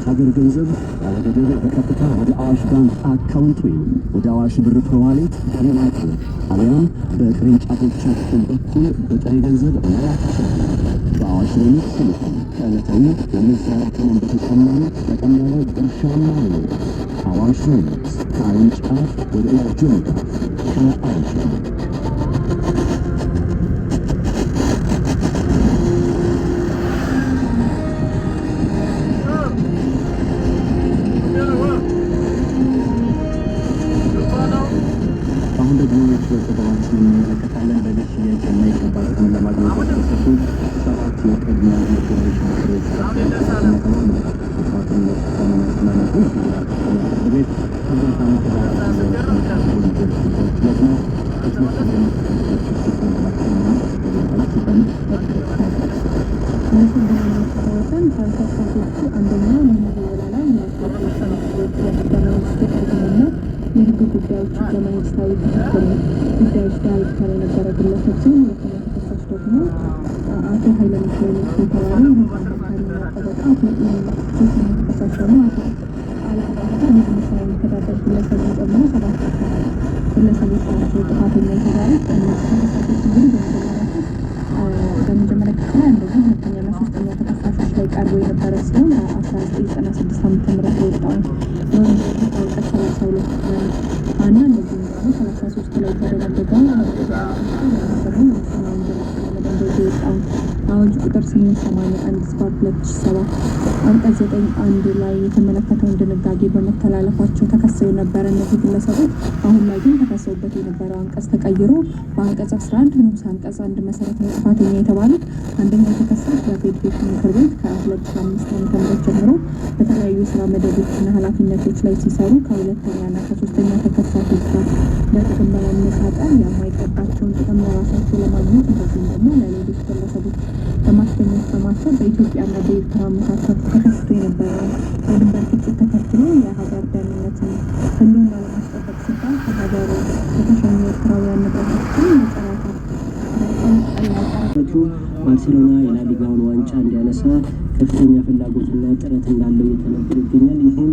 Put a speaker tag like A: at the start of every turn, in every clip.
A: ሀገር ገንዘብ ያለገደብ በቀጥታ ወደ አዋሽ ባንክ አካውንት ወይም ወደ አዋሽ ብር ፕሮ wallet በመላክ አሊያም በቅርንጫፎቻችን በኩል በጥሬ ገንዘብ መላክ ይችላሉ። በአዋሽ ሬሚት ሲልኩ ከዕለታዊ የምንዛሬ ተመን በተጨማሪ ጠቀም ያለ ድርሻም አለው። አዋሽ ሬሚት፣ ከዓለም ጫፍ ወደ እጅ መዳፍ፣ ከአዋሽ ባንክ።
B: አሁን ደግሞ የችሎት ዘገባዎችን እንመለከታለን። በቤት ሽያጭ የማይገባ ጥቅምን ለማግኘት የተከሰሱ ሰባት የቀድሞ የፌዴሬሽን ምክር ቤት ሰራተኞች ተባሉ። ጥፋተኝነት በመመስመነቱ የፌዴራል ከፍተኛ ፍርድ ቤት ከ2 ዓመት ወንጀል ጉዳዮች ችሎት ነው። በችሎት ተከሳሾች ሲፈረድባቸው ተገልጿል።
C: አመሰግናለሁ ወሰን። ተከሳሾቹ አንደኛ መምህር ወላላ የፌዴሬሽን ምክር ቤት የህገ መንግስት ትርጉምና የህግ ጉዳዮች ህገ መንግስታዊ ክትትል ጉዳዮች ዳይሬክተር የነበረ ግለሰብ ሲሆን፣ ሁለተኛ ተከሳሽ ደግሞ አቶ ኃይለ ሚካኤል የተባሉ የህግ አማካሪና ጠበቃ፣ ሶስተኛ ተከሳሽ ደግሞ አቶ አላባ በንግድ ስራ የሚተዳደር ግለሰብን ጨምሮ ሰባት ግለሰቦች ናቸው ጥፋተኛ የተባሉት። እነዚህ ተከሳሾች እንግዲህ በመጀመሪያ ክስ ላይ አንደኛ፣ ሁለተኛ እና ሶስተኛ ተከሳሾች ላይ ቀርቦ የነበረ ሲሆን፣ 1996 ዓ.ም የወጣውን የወንጀል ሕግ አንቀጽ 32 እና እንደዚሁም ደግሞ 33 ላይ የተደነገገውን ደግሞ የሙስና ወንጀል ለመደንገግ የወጣውን አዋጅ ቁጥር 881/2007 አንቀጽ 9(1) ላይ የተመለከተውን ድንጋጌ በመተላለፋቸው ተከሰው የነበረ እነዚህ ግለሰቦች አሁን ላይ ግን ተከሰውበት የነበረው አንቀጽ ተቀይሮ በአንቀጽ 11 ንዑስ አንቀጽ 1 መሰረት ነው ጥፋተኛ የተባሉት። አንደኛ ተከሳሽ በፌዴሬሽን ምክር ቤት ከ2005 ዓ.ም ጀምሮ በተለያዩ የስራ መደቦችና ኃላፊነቶች ላይ ሲሰሩ ከሁለተኛና ከሶስተኛ ተከሳሾች ጋር በጥቅም በመመሳጠር የማይገባቸውን ጥቅም ለራሳቸው ለማግኘት እንደዚሁም ደግሞ ለሌሎች ግለሰቦች ለማስገኘት በማሰብ በኢትዮጵያና በኤርትራ መካከል ተከስቶ የነበረውን የድንበር ግጭት ተከትሎ የሀገር ደህንነትን ህልውና ለማስጠበቅ ሲባል ከሀገር የተሸኙ ኤርትራውያን ንብረቶችን የጨረታ
D: ባርሴሎና የላሊጋውን ዋንጫ እንዲያነሳ ከፍተኛ ፍላጎትና ጥረት እንዳለው እየተነገረ ይገኛል። ይህም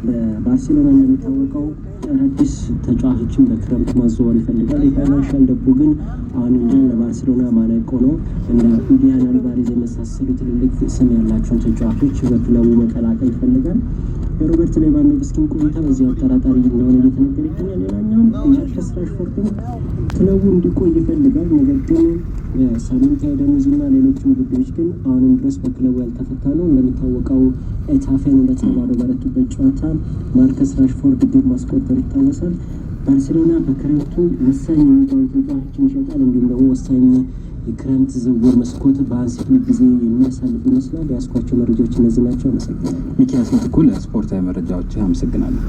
D: በባርሴሎና እንደሚታወቀው አዳዲስ ተጫዋቾችን በክረምት ማዘዋወር ይፈልጋል። የ financial ደቡ ግን አሁን እንጂ ለባርሴሎና ማነቆ ነው። እንደ ሁሊያን አልቫሬዝ የመሳሰሉ ትልልቅ ስም ያላቸውን ተጫዋቾች በክለቡ መቀላቀል ይፈልጋል። የሮበርት ሌቫንዶቭስኪን ቆይታ በዚህ አጠራጣሪ እንደሆነ እየተነገረ ይገኛል። ሌላኛውም ማርከስ ራሽፎርድን ክለቡ እንዲቆይ ይፈልጋል። ነገር ግን ሳምንታዊ ደሞዝና ሌሎችም ጉዳዮች ግን አሁንም ድረስ በክለቡ ያልተፈታ ነው። እንደሚታወቀው ሄታፌን 2-0 በረቱበት ጨዋታ ማርከስ ራሽፎርድ ግብ ማስቆጠሩ ይታወሳል። ባርሴሎና በክረምቱ ወሳኝ የሚባሉ ተጫዋቾችን ይሸጣል። እንዲሁም ደግሞ ወሳኝ የክረምት ዝውውር መስኮት በሃንሲ ፍሊክ ጊዜ የሚያሳልፍ ይመስላል። ያስኳቸው መረጃዎች እነዚህ ናቸው። አመሰግናለሁ።
B: ሚኪያስ ምትኩ፣ ለስፖርታዊ መረጃዎች አመሰግናለሁ።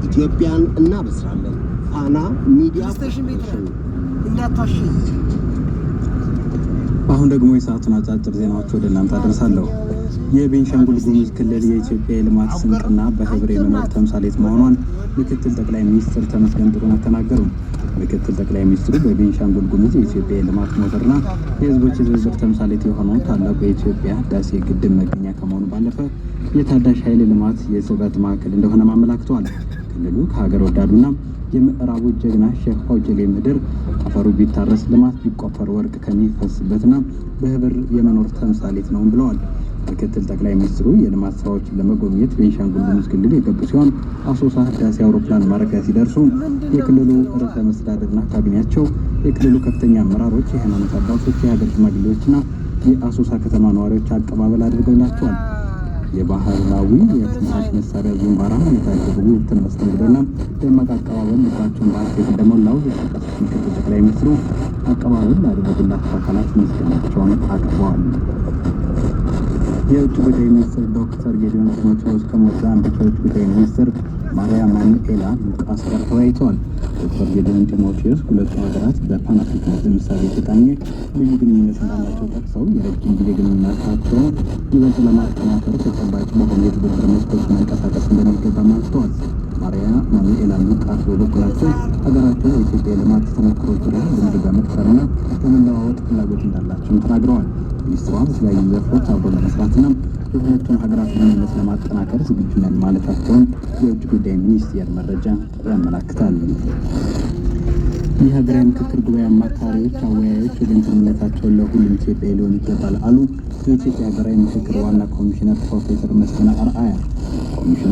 A: ኢትዮጵያን እናበስራለን። ፋና ሚዲያ ኮርፖሬሽን።
B: አሁን ደግሞ የሰዓቱን አጫጭር ዜናዎች ወደ እናንተ አደርሳለሁ። የቤንሻንጉል ጉሙዝ ክልል የኢትዮጵያ የልማት ስንቅና በህብር የመኖር ተምሳሌት መሆኗን ምክትል ጠቅላይ ሚኒስትር ተመስገን ጥሩነህ ተናገሩ። ምክትል ጠቅላይ ሚኒስትሩ በቤንሻንጉል ጉሙዝ የኢትዮጵያ የልማት ሞተርና የህዝቦች የትብብር ተምሳሌት የሆነው ታላቁ የኢትዮጵያ ህዳሴ ግድብ መገኛ ከመሆኑ ባለፈ የታዳሽ ኃይል ልማት የስበት ማዕከል እንደሆነም አመላክተዋል። ክልሉ ከሀገር ወዳዱና የምዕራቡ ጀግና ሼህ ሆጀሌ ምድር አፈሩ ቢታረስ ልማት ቢቆፈር ወርቅ ከሚፈስበትና በህብር የመኖር ተምሳሌት ነው ብለዋል። ምክትል ጠቅላይ ሚኒስትሩ የልማት ስራዎችን ለመጎብኘት ቤንሻንጉል ጉሙዝ ክልል የገቡ ሲሆን፣ አሶሳ ህዳሴ አውሮፕላን ማረፊያ ሲደርሱ የክልሉ ርዕሰ መስተዳድርና ካቢኔያቸው፣ የክልሉ ከፍተኛ አመራሮች፣ የሃይማኖት አባቶች፣ የሀገር ሽማግሌዎችና የአሶሳ ከተማ ነዋሪዎች አቀባበል አድርገውላቸዋል። የባህላዊ የትንፋሽ መሳሪያ ዙምባራ የታጀቡ ውብ መስተንግዶና ደማቅ አቀባበል ልባቸውን በሀሴት እንደሞላው የጠቀሱት ምክትል ጠቅላይ ሚኒስትሩ አቀባበል ላደረጉላቸው አካላት ምስጋናቸውን አቅርበዋል። የውጭ ጉዳይ ሚኒስትር ዶክተር ጌዲዮን ጢሞቴዎስ ከሞዛምቢክ የውጭ ጉዳይ ሚኒስትር ማሪያ ማኑኤላ ሉቃስ ጋር ተወያይተዋል። ዶክተር ጌዲዮን ጢሞቴዎስ ሁለቱ ሀገራት በፓን አፍሪካኒዝም እሳቤ የተቃኘ ልዩ ግንኙነት እንዳላቸው ጠቅሰው የረጅም ጊዜ ግንኙነታቸውን ይበልጥ ለማጠናከር ተጨባጭ በሆኑ የትብብር መስኮች መንቀሳቀስ እንደሚገባም አንስተዋል። ማሪያ ማኑኤላ ሉቃስ በበኩላቸው ሀገራቸው የኢትዮጵያ የልማት ተሞክሮ ዙሪያ ልምድ በመቅሰምና በመለዋወጥ ፍላጎት እንዳላቸውም ተናግረዋል። ሚኒስትሯ በተለያዩ ዘርፎች አብሮ ለመስራትና የሁለቱን ሀገራት ግንኙነት ለማጠናከር ዝግጁ ነን ማለታቸውን የውጭ ጉዳይ ሚኒስቴር መረጃ ያመላክታል። የሀገራዊ ምክክር ጉባኤ አማካሪዎች አወያዮች ወገንተኝነታቸውን ለሁሉም ኢትዮጵያዊ ሊሆን ይገባል አሉ የኢትዮጵያ ሀገራዊ ምክክር ዋና ኮሚሽነር ፕሮፌሰር መስፍን አርአያ። ኮሚሽኑ